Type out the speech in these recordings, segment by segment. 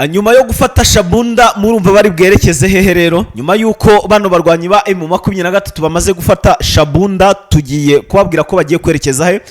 Nyuma yo gufata Shabunda, murumva bari bwerekeze hehe rero? Nyuma y'uko bano barwanyi ba M23 bamaze gufata Shabunda, tugiye kubabwira ko bagiye kwerekeza he.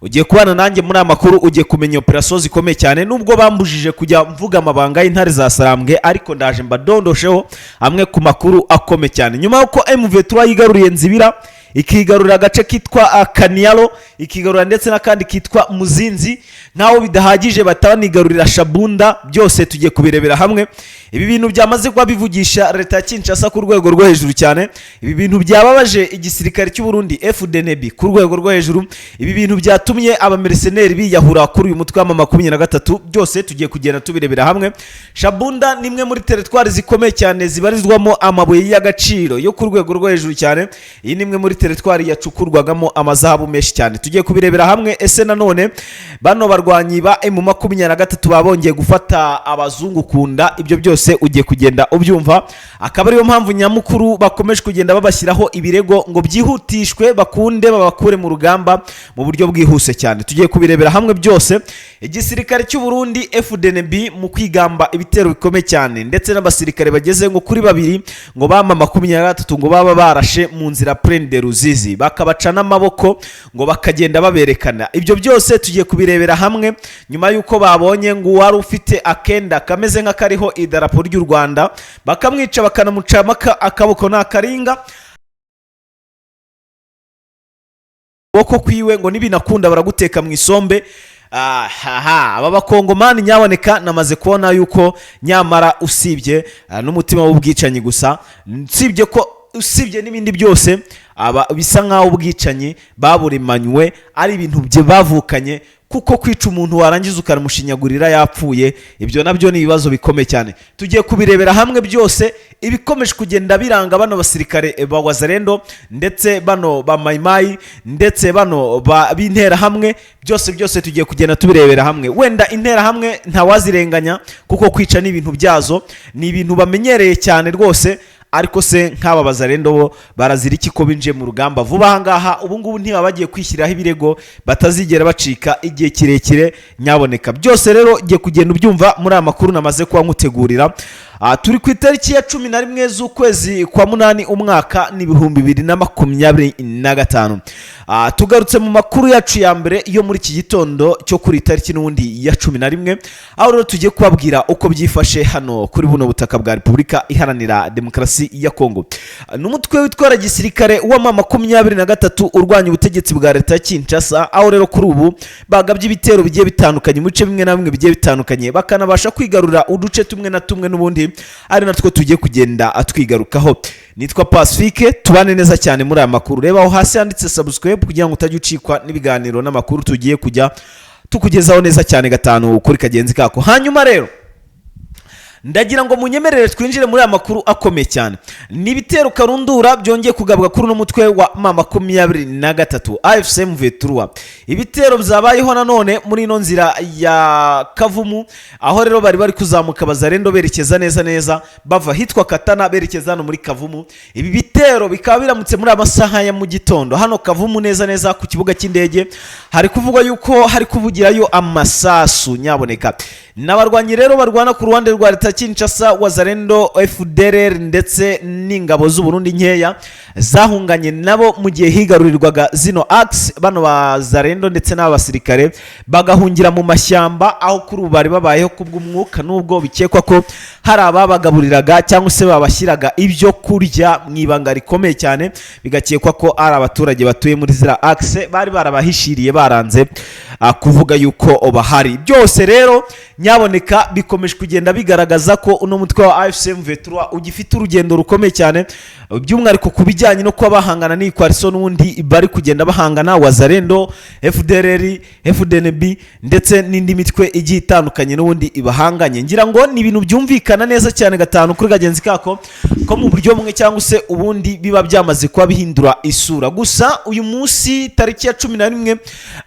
Ugiye kubana nanjye muri aya makuru, ugiye kumenya operasiyo zikomeye cyane. Nubwo bambujije kujya mvuga amabanga y'intare za Sarambwe, ariko ndaje mbadondosheho amwe ku makuru akomeye cyane. Nyuma y'uko M23 yigaruriye Nzibira, ikigarurira agace kitwa Kaniyaro, ikigarurira ndetse n'akandi kitwa Muzinzi, nk'aho bidahagije bahita banigarurira Shabunda. Byose tugiye kubirebera hamwe. Ibi bintu byamaze kuba bivugisha leta ya Kinshasa ku rwego rwo hejuru cyane. Ibi bintu byababaje igisirikare cy'u Burundi FDNB ku rwego rwo hejuru. Ibi bintu byatumye abamercenary biyahura kuri uyu mutwe wa 23. Byose tugiye kugenda tubirebera hamwe. Shabunda ni imwe muri teritwari zikomeye cyane zibarizwamo amabuye y'agaciro yo ku rwego rwo hejuru cyane. Iyi ni imwe muri teritwari yacukurwagamo amazahabu menshi cyane. Tugiye kubirebera hamwe. Ese nanone bano barwanyi ba M23 babongeye gufata abazungu ku nda? Ibyo byose ugiye kugenda ubyumva, akaba ariyo mpamvu nyamukuru bakomeje kugenda babashyiraho ibirego ngo byihutishwe, bakunde babakure mu rugamba mu buryo bwihuse cyane. Tugiye kubirebera hamwe byose. Igisirikare cy'u Burundi FDNB mu kwigamba ibitero bikomeye cyane, ndetse n'abasirikare bageze ngo kuri babiri ngo bama 23 ngo baba barashe mu nzira Plaine de Ruzizi, bakabaca n'amaboko ngo bakagenda baberekana. Ibyo byose tugiye kubirebera hamwe. Nyuma y'uko babonye ngo uwari ufite akenda kameze nk'akariho idarapo ry'u Rwanda bakamwica, bakanamucamo akaboko n'akaringa ukuboko kwiwe, ngo nibinakunda baraguteka mu isombe. Aha aba bakongomani nyaboneka, namaze kubona yuko nyamara usibye n'umutima w'ubwicanyi gusa, usibye ko usibye n'ibindi byose, aba bisa nk'aho ubwicanyi baburemanywe, ari ibintu bye bavukanye, kuko kwica umuntu warangiza ukanamushinyagurira yapfuye, ibyo nabyo ni ibibazo bikomeye cyane. Tugiye kubirebera hamwe byose, ibikomeje kugenda biranga bano basirikare ba Wazalendo, ndetse bano ba Mayimayi, ndetse bano ba b'interahamwe. Byose byose tugiye kugenda tubirebera hamwe. Wenda interahamwe ntawazirenganya, kuko kwica ni ibintu byazo, ni ibintu bamenyereye cyane rwose. Ariko se nk'aba Bazalendo bo barazira iki, ko binjiye mu rugamba vuba aha ngaha? Ubu ngubu ntibaba bagiye kwishyiraho ibirego batazigera bacika igihe kirekire nyaboneka? Byose rero ugiye kugenda ubyumva muri aya makuru namaze kuba nkutegurira. Turi ku itariki ya 11 z'ukwezi kwa munani, umwaka ni 2025. Tugarutse mu makuru yacu ya mbere yo muri iki gitondo cyo kuri itariki n'ubundi ya 11, aho rero tugiye kubabwira uko byifashe hano kuri buno butaka bwa Repubulika Iharanira Demokarasi ya Kongo. Ni umutwe witwara gisirikare wa M23 urwanya ubutegetsi bwa leta ya Kinshasa, aho rero kuri ubu bagabye ibitero bigiye bitandukanye mu bice bimwe na bimwe bigiye bitandukanye, bakanabasha kwigarurira uduce tumwe na tumwe n'ubundi ari natwo tugiye kugenda twigarukaho. Nitwa Pacifique, tubane neza cyane muri aya makuru. Reba aho hasi handitse subscribe kugira ngo utajya ucikwa n'ibiganiro n'amakuru tugiye kujya tukugezaho neza cyane gatanu kuri kagenzi kako. Hanyuma rero ndagira ngo munyemerere twinjire muri aya makuru akomeye cyane. Ni ibitero karundura byongeye kugabwa kuri uno mutwe wa M23 AFC M23. Ibitero byabayeho nanone muri ino nzira ya Kavumu, aho rero bari bari kuzamuka Bazarendo berekeza neza neza bava hitwa Katana berekeza hano muri Kavumu. Ibi bitero bikaba biramutse muri aya masaha ya mu gitondo hano Kavumu, neza neza ku kibuga cy'indege. Hari kuvugwa yuko hari kuvugirayo amasasu nyaboneka. N'abarwanyi rero barwana ku ruhande rwa leta ya Kinshasa, Wazalendo, FDLR ndetse n'ingabo z'u Burundi nkeya zahunganye nabo mu gihe higarurirwaga zino axe. Bano Bazalendo ndetse n'aba basirikare bagahungira mu mashyamba, aho kuri ubu bari babayeho kubw'umwuka, nubwo bikekwa ko hari ababagaburiraga cyangwa se babashyiraga ibyo kurya mu ibanga rikomeye cyane, bigakekwa ko ari abaturage batuye muri ziriya axe bari barabahishiriye, baranze kuvuga yuko bahari. Byose rero nyaboneka bikomeje kugenda bigaragaza ko uno mutwe wa AFC M23 ugifite urugendo rukomeye cyane, by'umwihariko ku bijyanye no kuba bahangana n'iyi coalition n'ubundi bari kugenda bahangana, Wazalendo, FDLR, FDNB ndetse n'indi mitwe igiye itandukanye n'ubundi ibahanganye. Ngira ngo ni ibintu byumvikana neza cyane gatanu kuri kagenzi kako, ko mu buryo bumwe cyangwa se ubundi biba byamaze kuba bihindura isura. Gusa uyu munsi tariki ya 11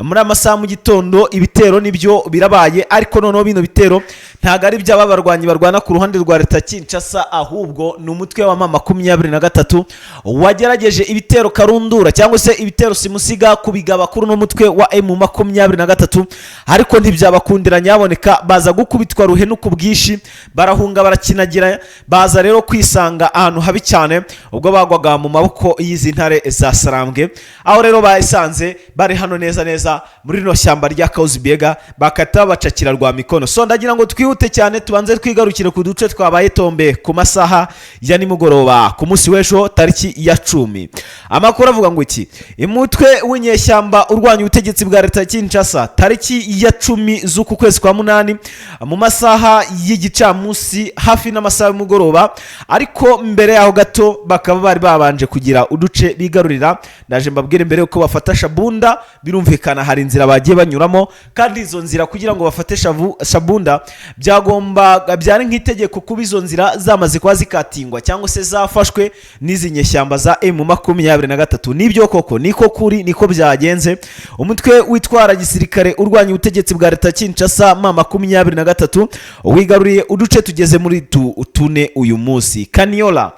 muri amasaha mu gitondo, ibitero nibyo birabaye, ariko noneho bino bitero ntabwo Ntabwo ari by'aba barwanyi barwana ku ruhande rwa leta Kinshasa, ahubwo ni umutwe wa M23 wagerageje ibitero karundura cyangwa se ibitero simusiga kubigaba kuri uno mutwe wa M23, ariko ntibyabakundira nyaboneka, baza gukubitwa ruhenu ku bwinshi, barahunga, barakinagira, baza rero kwisanga ahantu habi cyane ubwo bagwaga mu maboko y'izi ntare za Sarambwe, aho rero basanze bari hano neza neza muri rino shyamba rya Kahuzi-Biega, bakata babacakira rwa mikono. So ndagira ngo twihute cyane, tubanze twigarukire ku duce twabaye tombe ku masaha ya nimugoroba ku munsi w'ejo tariki ya 10. Amakuru avuga ngo iki? Umutwe w'inyeshyamba urwanya ubutegetsi bwa leta ya Kinshasa, tariki ya 10 z'uku kwezi kwa munani, mu masaha y'igicamunsi hafi n'amasaha y'umugoroba, ariko mbere yaho gato bakaba bari babanje kugira uduce bigarurira. Ndaje mbabwire mbere yuko bafata Shabunda. Birumvikana hari inzira bagiye banyuramo, kandi izo nzira kugira ngo bafate Shabunda byagomba byari nk'itegeko kuba izo nzira zamaze kuba zikatingwa cyangwa se zafashwe n'izi nyeshyamba za M23. Nibyo koko, niko kuri, niko byagenze. Umutwe witwara gisirikare urwanya ubutegetsi bwa leta Kinshasa M23 wigaruriye uduce tugeze muri tune uyu munsi: Kaniola,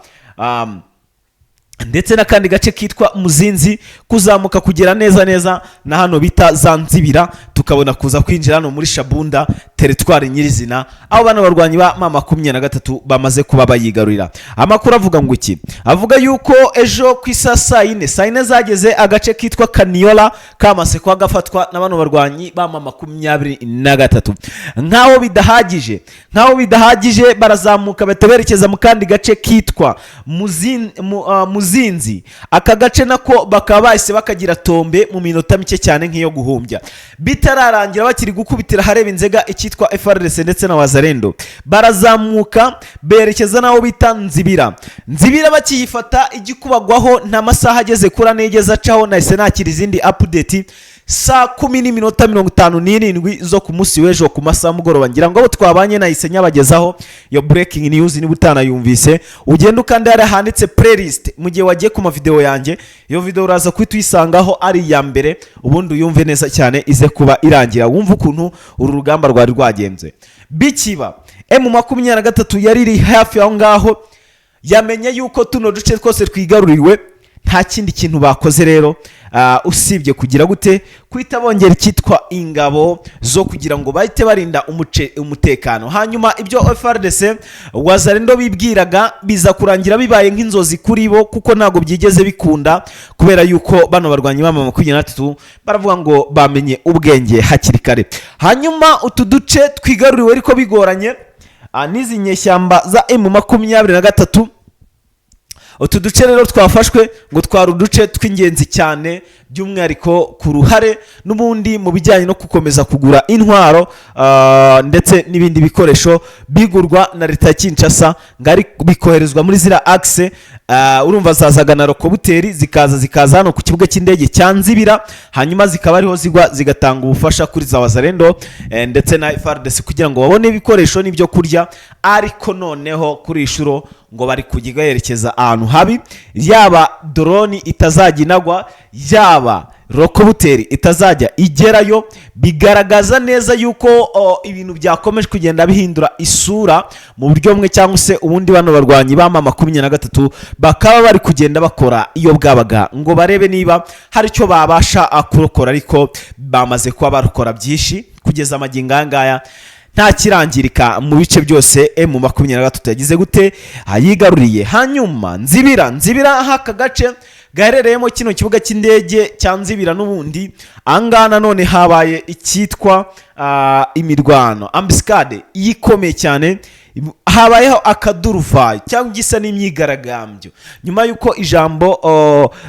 ndetse n'akandi gace kitwa Muzinzi, kuzamuka kugera neza neza na hano bita Zanzibira, tukabona kuza kwinjira hano muri Shabunda teritwari nyirizina, aho bano barwanyi ba M23 bamaze kuba bayigarurira. Amakuru avuga ngo iki? Avuga yuko ejo ku isaha saa yine, saa 4 zageze, agace kitwa Kaniola kamaze kuba gafatwa na bano barwanyi ba M23. Nk'aho bidahagije, barazamuka bahita berekeza mu kandi gace kitwa Muzinzi. Aka gace nako bakaba bahise bakagira tombe mu minota mike cyane nk'iyo guhumbya. Bitararangira, bakiri gukubitira ahareba inzega icyitwa FARDC ndetse na Wazalendo, barazamuka berekeza n'aho bita Nzibira. Nzibira bakiyifata igikubagwaho, nta masaha ageze kuri ane yigeze acaho, nahise nakira izindi update saa 10:57 zo ku munsi w'ejo ku masaha mugoroba. Ngira ngo abo twabanye nahise nyabagezaho iyo breaking news. Niba utanayumvise, ugenda ukanda hariya handitse playlist mu gihe wagiye ku mavideo yanjye, iyo video uraza kuhita uyisangaho ari iya mbere, ubundi uyumve neza cyane ize kuba irangira, wumve ukuntu uru rugamba rwari rwagenze. Bikiba, M23 yari iri hafi aho ngaho yamenye yuko tuno duce twose twigaruriwe. Nta kindi kintu bakoze rero usibye kugira gute? Kuhita bongera icyitwa ingabo zo kugira ngo bahite barinda umutekano. Hanyuma ibyo FARDC, Wazalendo bibwiraga biza kurangira bibaye nk'inzozi kuri bo, kuko ntabwo byigeze bikunda, kubera yuko bano barwanyi ba 23 baravuga ngo bamenye ubwenge hakiri kare. Hanyuma utu duce twigaruriwe ariko bigoranye n'izi nyeshyamba za M23. Utu duce rero twafashwe ngo twari uduce tw'ingenzi cyane, by'umwihariko ku ruhare n'ubundi mu bijyanye no gukomeza kugura intwaro ndetse n'ibindi bikoresho bigurwa na leta ya Kinshasa, ngo ari bikoherezwa muri ziriya axe. Urumva zazaga na rokobuteri, zikaza hano ku kibuga cy'indege cya Nzibira, hanyuma zikaba ariho zigwa, zigatanga ubufasha kuri za Wazalendo ndetse na FARDC kugira ngo babone ibikoresho n'ibyo kurya. Ariko noneho kuri iyi shuro ngo bari kujya yerekeza ahantu habi, yaba drone itazajya inagwa, yaba rokobuteri itazajya igerayo. Bigaragaza neza yuko ibintu byakomeje kugenda bihindura isura mu buryo bumwe cyangwa se ubundi. Bano barwanyi ba M23 bakaba bari kugenda bakora iyo bwabaga ngo barebe niba hari icyo babasha kurokora, ariko bamaze kuba barokora byinshi. Kugeza amagingo aya ngaya nta kirangirika mu bice byose M23 yagize gute? Yigaruriye. Hanyuma Nzibira, Nzibira aho aka gace gaherereyemo kino kibuga cy'indege cya Nzibira, n'ubundi ahangaha nanone habaye icyitwa imirwano, embuscade ikomeye cyane. Habayeho akaduruvayo cyangwa igisa n'imyigaragambyo nyuma y'uko ijambo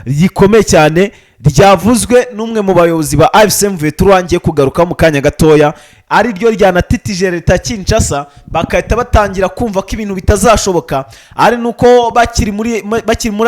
rikomeye cyane ryavuzwe n'umwe mu bayobozi ba AFC M23 ngiye kugarukaho mu kanya gatoya, ari ryo ryanatitije leta ya Kinshasa, bagahita batangira kumva ko ibintu bitazashoboka. Ari nuko bakiri muri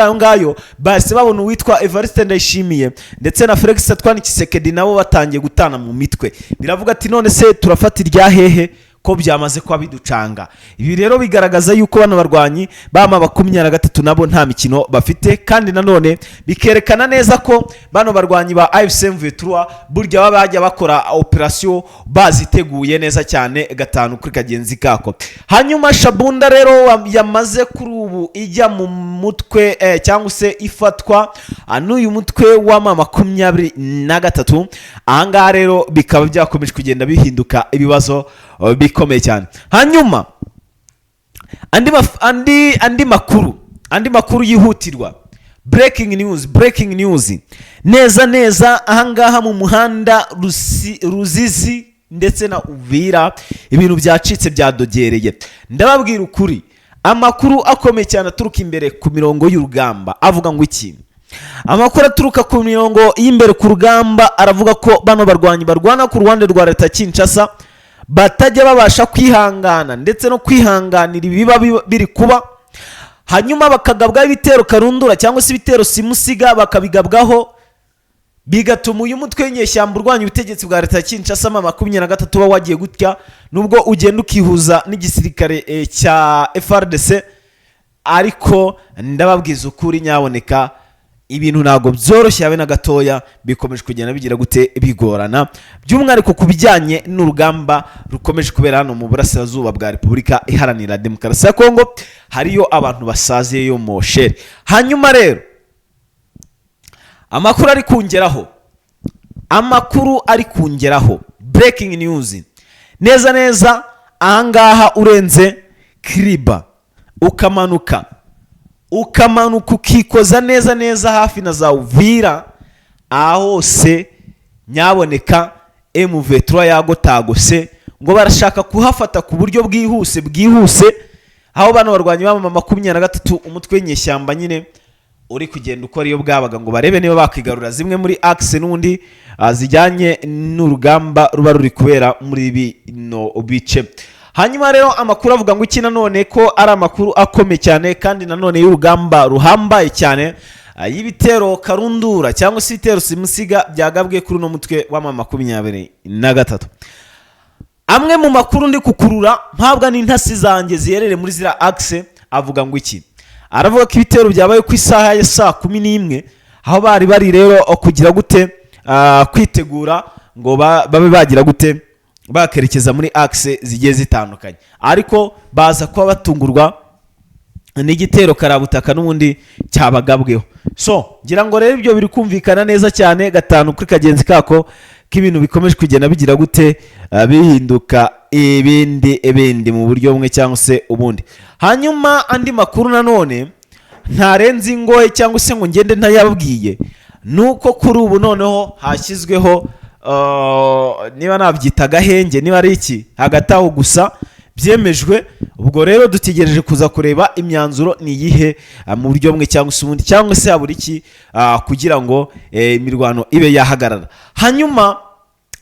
ayo ngayo, bahise babona uwitwa Evariste Ndayishimiye ndetse na Felix Antoine Tshisekedi nabo batangiye gutana mu mitwe. Biravuga ati: "None se turafata irya hehe?" Ko byamaze kuba biducanga. Ibi rero bigaragaza yuko bano barwanyi ba M23 nabo nta mikino bafite, kandi nanone bikerekana neza ko bano barwanyi ba AFC M23 burya baba bajya bakora operasiyo baziteguye neza cyane, gatanu kuri kagenzi kako. Hanyuma Shabunda rero yamaze kuri ubu ijya mu mutwe cyangwa se ifatwa n'uyu mutwe wa M23. Ahangaha rero bikaba byakomeje kugenda bihinduka ibibazo bikomeye cyane. Hanyuma andi makuru yihutirwa, breaking news, breaking news neza neza ahangaha mu muhanda Ruzizi ndetse na Uvira, ibintu byacitse, byadogereye. Ndababwira ukuri, amakuru akomeye cyane aturuka imbere ku mirongo y'urugamba avuga ngo iki? Amakuru aturuka ku mirongo y'imbere ku rugamba aravuga ko bano barwanyi barwana ku ruhande rwa leta ya Kinshasa batajya babasha kwihangana ndetse no kwihanganira ibiba biri kuba, hanyuma bakagabwaho ibitero karundura cyangwa se ibitero simusiga, bakabigabwaho bigatuma uyu mutwe w'inyeshyamba urwanya ubutegetsi bwa leta ya Kinshasa M23 uba wagiye gutya, nubwo ugenda ukihuza n'igisirikare cya FARDC. Ariko ndababwiza ukuri, nyaboneka, ibintu ntabwo byoroshye habe na gatoya. Bikomeje kugenda bigira gute? Bigorana, by'umwihariko ku bijyanye n'urugamba rukomeje kubera hano mu burasirazuba bwa Repubulika Iharanira Demokarasi ya Kongo. Hariyo abantu basaziyeyo moshere. Hanyuma rero amakuru ari kungeraho, amakuru ari kungeraho, breaking news neza neza ahangaha, urenze Kiriba ukamanuka, ukamanuka ukikoza neza neza hafi na za Uvira, aha hose nyaboneka M23 yagotagose, ngo barashaka kuhafata ku buryo bwihuse bwihuse, aho bano barwanyi ba M23, umutwe w'inyeshyamba nyine uri kugenda ukora iyo bwabaga ngo barebe niba bakwigarura zimwe muri axe n'ubundi zijyanye n'urugamba ruba ruri kubera muri bino bice. Hanyuma rero amakuru avuga ngo iki nanone, ko ari amakuru akomeye cyane kandi nanone y'urugamba ruhambaye cyane, y'ibitero karundura cyangwa se ibitero simusiga byagabwe kuri uno mutwe wa M23. Amwe mu makuru ndi kukurura mpabwa n'intasi zanjye ziherereye muri ziriya axe avuga ngo iki? Aravuga ko ibitero byabaye ku isaha ya saa 11, aho bari bari rero kugira gute? Kwitegura ngo babe bagira gute? Bakerekeza muri axe zigiye zitandukanye, ariko baza kuba batungurwa n'igitero karabutaka n'ubundi cyabagabweho. So ngira ngo rero ibyo biri kumvikana neza cyane, gatanu kuri kagenzi kako, k'ibintu bikomeje kugenda bigira gute? Bihinduka ibindi ibindi mu buryo bumwe cyangwa se ubundi. Hanyuma andi makuru nanone ntarenze ingohe cyangwa se ngo ngende ntayababwiye, ni uko kuri ubu noneho hashyizweho niba nabyita agahenge, niba ari iki, hagati aho gusa byemejwe. Ubwo rero dutegereje kuza kureba imyanzuro ni iyihe mu buryo bumwe cyangwa se ubundi, cyangwa se habura iki kugira ngo imirwano ibe yahagarara. Hanyuma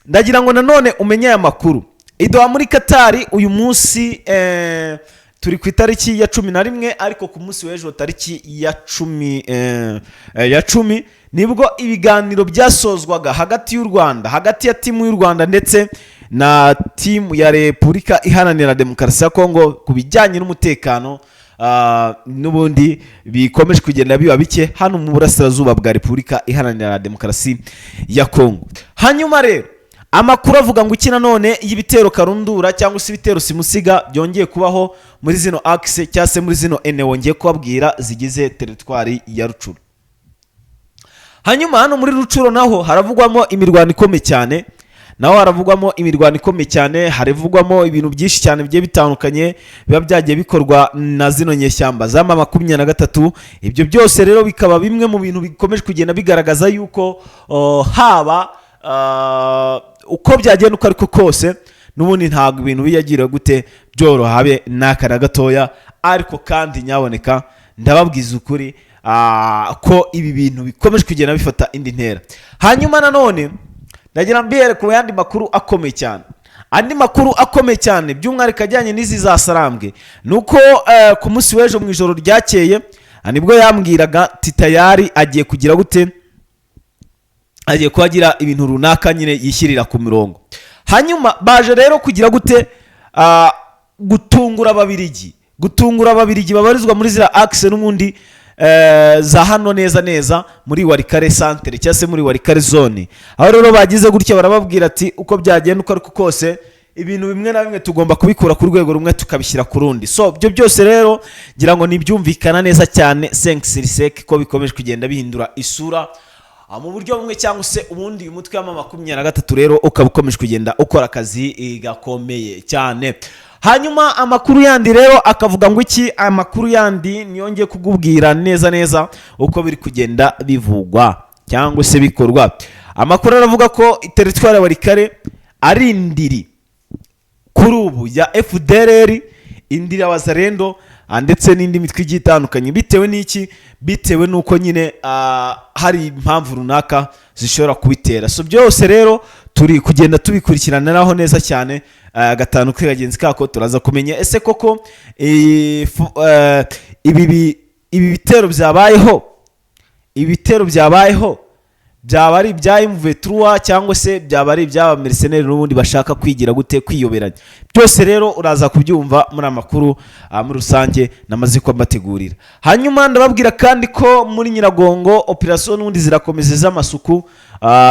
ndagira ngo nanone umenye aya makuru. I Doha muri Katari uyu munsi, turi ku itariki ya 11, ariko ku munsi w'ejo tariki ya 10 ya 10 nibwo ibiganiro byasozwaga hagati y'u Rwanda, hagati ya timu y'u Rwanda ndetse na timu ya Repubulika Iharanira Demokarasi ya Kongo ku bijyanye n'umutekano n'ubundi bikomeje kugenda biba bike hano mu burasirazuba bwa Repubulika Iharanira Demokarasi ya Kongo. Hanyuma rero amakuru avuga ngo iki nanone y'ibitero karundura cyangwa se ibitero simusiga byongeye kubaho muri zino axe cyangwa se muri zino ene wongeye kubabwira zigize teritwari ya Rutshuru. Hanyuma hano muri Rutshuru naho haravugwamo imirwano ikomeye cyane, naho haravugwamo imirwano ikomeye cyane, haravugwamo ibintu byinshi cyane bigiye bitandukanye biba byagiye bikorwa na zino nyeshyamba za M23. Ibyo byose rero bikaba bimwe mu bintu bikomeje kugenda bigaragaza yuko haba uko byagenda uko ariko kose, n'ubundi ntabwo ibintu biyagira gute byoroha habe n'aka na gatoya. Ariko kandi nyaboneka ndababwiza ukuri ko ibi bintu bikomeje kugenda bifata indi ntera. Hanyuma nanone ndagira mbere ku yandi makuru akomeye cyane, andi makuru akomeye cyane by'umwihariko ajyanye n'izi za Sarambwe, ni uko ku munsi w'ejo mu ijoro ryakeye nibwo yambwiraga titayari agiye kugira gute? Agiye kuba agira ibintu runaka nyine yishyirira ku mirongo. Hanyuma baje rero kugira gute? Gutungura Ababirigi babarizwa muri ziriya axe n'ubundi za hano neza neza muri Walikale centre cyangwa se muri Walikale zone, aho rero bagize gutya barababwira ati uko byagenda uko ariko kose, ibintu bimwe na bimwe tugomba kubikura ku rwego rumwe tukabishyira ku rundi. So ibyo byose rero ngira ngo nibyumvikana neza cyane senke ko bikomeje kugenda bihindura isura mu buryo bumwe cyangwa se ubundi. Uyu mutwe wa M23 rero ukaba ukomeje kugenda ukora akazi gakomeye cyane. Hanyuma amakuru yandi rero akavuga ngo iki? Amakuru yandi niyongeye kukubwira neza neza uko biri kugenda bivugwa cyangwa se bikorwa. Amakuru aravuga ko territoire ya Walikale ari indiri kuri ubu ya FDLR, indiri ya Wazalendo, ndetse n'indi mitwe igiye itandukanye. Bitewe n'iki? Bitewe n'uko nyine hari impamvu runaka zishobora kubitera. So byose rero turi kugenda tubikurikiraniraho neza cyane, gatanu kuri kagenzi kako. Turaza kumenya ese koko ibi bitero byabayeho byaba ari ibya M23 cyangwa se byaba ari iby'aba mercenaires n'ubundi bashaka kwigira gute, kwiyoberanya. Byose rero uraza kubyumva muri amakuru muri rusange namaze kuba mbategurira. Hanyuma ndababwira kandi ko muri Nyiragongo operation n'ubundi zirakomeza z'amasuku,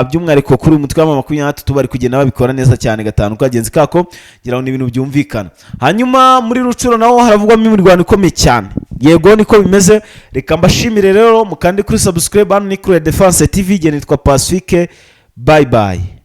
by'umwihariko kuri uyu mutwe wa 23 bari kugenda babikora neza cyane gatanu kagenzi kako. Ngira ngo ni ibintu byumvikana. Hanyuma muri Rutshuru naho haravugwamo imirwano ikomeye cyane. Yego, niko bimeze. Reka mbashimire rero, mukande kuri subscribe. Hano ni kuri Defense TV, nitwa Pacifique. Bye bye.